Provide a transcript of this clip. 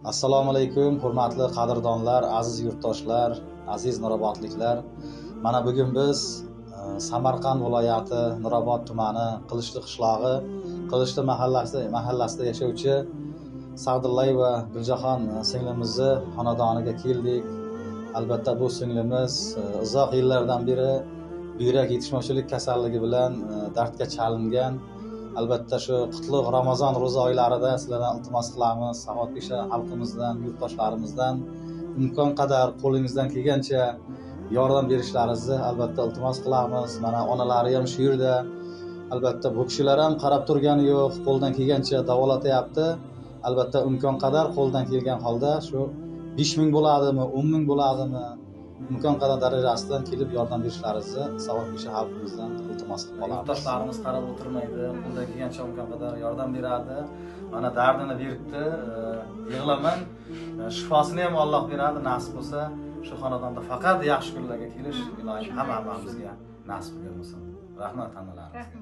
Assalomu alaykum, hurmatli qadrdonlar, aziz yurtdoshlar, aziz nurobodliklar. Mana bugun biz Samarqand viloyati Nurobod tumani Qilichli qishlog'i Qilichli mahallasida yashovchi Sag'dillayeva Guljahon singlimizni xonadoniga keldik. Albatta bu singlimiz uzoq yillardan beri buyrak yetishmovchilik kasalligi bilan dardga chalingan. Albatta shu qutlug' Ramazon ro'za oylarida sizlardan iltimos qilamiz, saxovatpesha xalqimizdan, yurtdoshlarimizdan imkon qadar qo'lingizdan kelgancha yordam berishlaringizni albatta iltimos qilamiz. Mana onalari ham shu yerda. Albatta bu kishilar ham qarab turgani yo'q, qo'ldan kelgancha davolatyapti. Albatta imkon qadar qo'ldan kelgan holda shu 5000 bo'ladimi, 10000 bo'ladimi, imkon qadar darajasidan kelib yordam berishlaringizni saxovatpesha xalqimizdan iltimos qilib qolamiz. Yurtdoshlarimiz qarab o'tirmaydi, qo'ldan kelgancha imkon qadar yordam beradi. Mana dardini beribdi, yig'laman. Shifosini ham Alloh beradi, nasib bo'lsa shu xonadonda faqat yaxshi kunlarga kelish iloyim hammamizga nasib qilgan bo'lsin. Rahmat hammalaringizga.